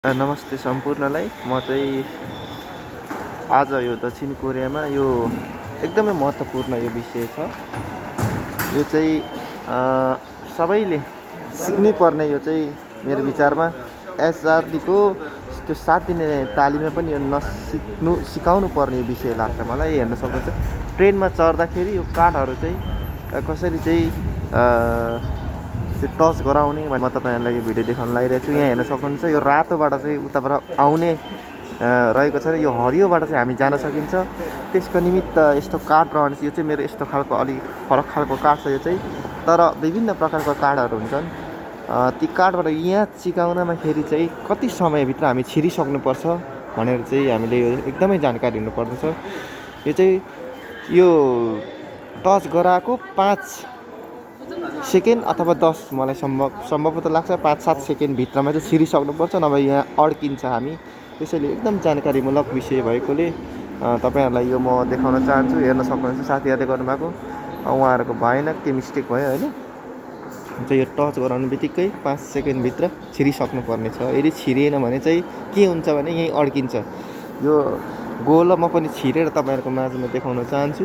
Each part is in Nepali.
नमस्ते सम्पूर्णलाई। म चाहिँ आज यो दक्षिण कोरियामा यो एकदमै महत्त्वपूर्ण यो विषय छ। यो चाहिँ सबैले सिक्नै पर्ने, यो चाहिँ मेरो विचारमा एसआरडीको त्यो 7 दिने तालिममा पनि यो सिकाउनु पर्ने विषय लाग्छ मलाई। हेर्न सक्नुहुन्छ ट्रेनमा चढ्दाखेरि यो काठहरू चाहिँ कसरी चाहिँ त्यो टच गराउने म तपाईँहरूलाई यो भिडियो देखाउन लागिरहेको छु। यहाँ हेर्न सक्नुहुन्छ यो रातोबाट चाहिँ उताबाट आउने रहेको छ र यो हरियोबाट चाहिँ हामी जान सकिन्छ। त्यसको निमित्त यस्तो काठ रहने, यो चाहिँ मेरो यस्तो खालको अलिक फरक खालको काठ छ यो चाहिँ, तर विभिन्न प्रकारको काठहरू हुन्छन्। ती काठबाट यहाँ चिकाउनमाखेरि चाहिँ कति समयभित्र हामी छिरिसक्नुपर्छ भनेर चाहिँ हामीले यो एकदमै जानकारी हुनुपर्दछ। यो चाहिँ यो टच गराएको 5 सेकेन्ड अथवा 10, मलाई सम्भवतः लाग्छ 5-7 सेकेन्ड भित्रमा चाहिँ छिरिसक्नुपर्छ, नभए यहाँ अड्किन्छ हामी। त्यसैले एकदम जानकारीमूलक विषय भएकोले तपाईँहरूलाई यो म देखाउन चाहन्छु। हेर्न सक्नुहुन्छ साथीहरूले गर्नुभएको, उहाँहरूको भएन, के मिस्टेक भयो होइन। चाहिँ यो टच गराउने बित्तिकै 5 सेकेन्डभित्र छिरिसक्नुपर्ने छ। यदि छिरिएन भने चाहिँ के हुन्छ भने यहीँ अड्किन्छ। यो गोलो म पनि छिरेर तपाईँहरूको माझमा देखाउन चाहन्छु।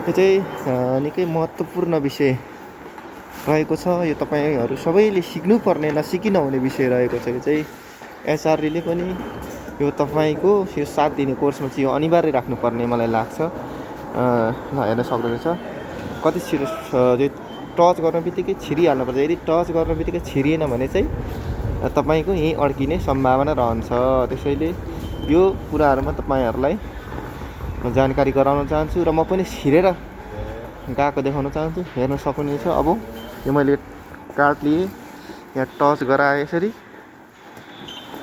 यो चाहिँ निकै महत्त्वपूर्ण विषय रहेको छ। यो तपाईँहरू सबैले सिक्नुपर्ने, नसिकि नहुने विषय रहेको छ। यो चाहिँ एसआरडीले पनि यो तपाईँको यो 7 दिने कोर्समा चाहिँ यो अनिवार्य राख्नुपर्ने मलाई लाग्छ। हेर्न सक्नुहुन्छ कति छिटो टच गर्ने बित्तिकै छिरिहाल्नुपर्छ। यदि टच गर्ने बित्तिकै छिरिएन भने चाहिँ तपाईँको यहीँ अड्किने सम्भावना रहन्छ। त्यसैले यो कुराहरूमा तपाईँहरूलाई जानकारी गराउन चाहन्छु र म पनि छिरेर गएको देखाउन चाहन्छु। हेर्न सक्नुहुनेछ। अब यो मैले काठ लिएँ, यहाँ टच गराएँ यसरी।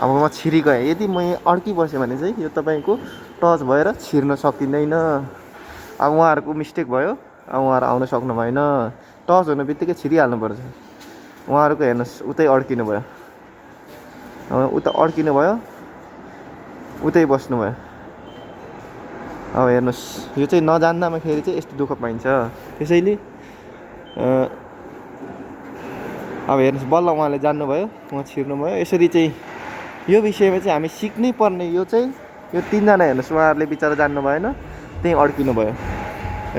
अब म छिरि गएँ। यदि म यहाँ अड्किबस्यो भने चाहिँ यो तपाईँको टच भएर छिर्न सकिँदैन। अब उहाँहरूको मिस्टेक भयो, अब उहाँहरू आउन सक्नु भएन। टच हुने बित्तिकै छिरिहाल्नुपर्छ। उहाँहरूको हेर्नुहोस् उतै अड्किनु भयो, उता अड्किनु भयो, उतै बस्नुभयो। अब हेर्नुहोस् यो चाहिँ नजान्दामाखेरि चाहिँ यस्तो दुःख पाइन्छ। त्यसैले अब हेर्नुहोस् बल्ल उहाँले जान्नुभयो, उहाँ छिर्नुभयो। यसरी चाहिँ यो विषयमा चाहिँ हामी सिक्नै पर्ने। यो चाहिँ यो 3 जना हेर्नुहोस्, उहाँहरूले बिचरा जान्नु भएन, त्यहीँ अड्किनु भयो।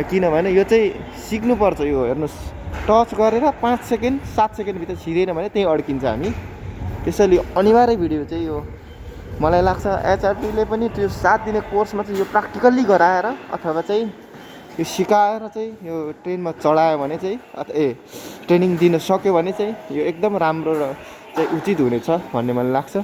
किनभने यो चाहिँ सिक्नुपर्छ। यो हेर्नुहोस् टच गरेर 5 सेकेन्ड 7 सेकेन्डभित्र छिरेन भने त्यहीँ अड्किन्छ हामी। त्यसैले अनिवार्य भिडियो चाहिँ यो मलाई लाग्छ एचआरडीले पनि त्यो 7 दिने कोर्समा चाहिँ यो प्र्याक्टिकल्ली गराएर अथवा चाहिँ यो सिकाएर चाहिँ यो ट्रेनमा चढायो भने चाहिँ ट्रेनिङ दिन सक्यो भने चाहिँ यो एकदम राम्रो र चाहिँ उचित हुनेछ भन्ने मलाई लाग्छ।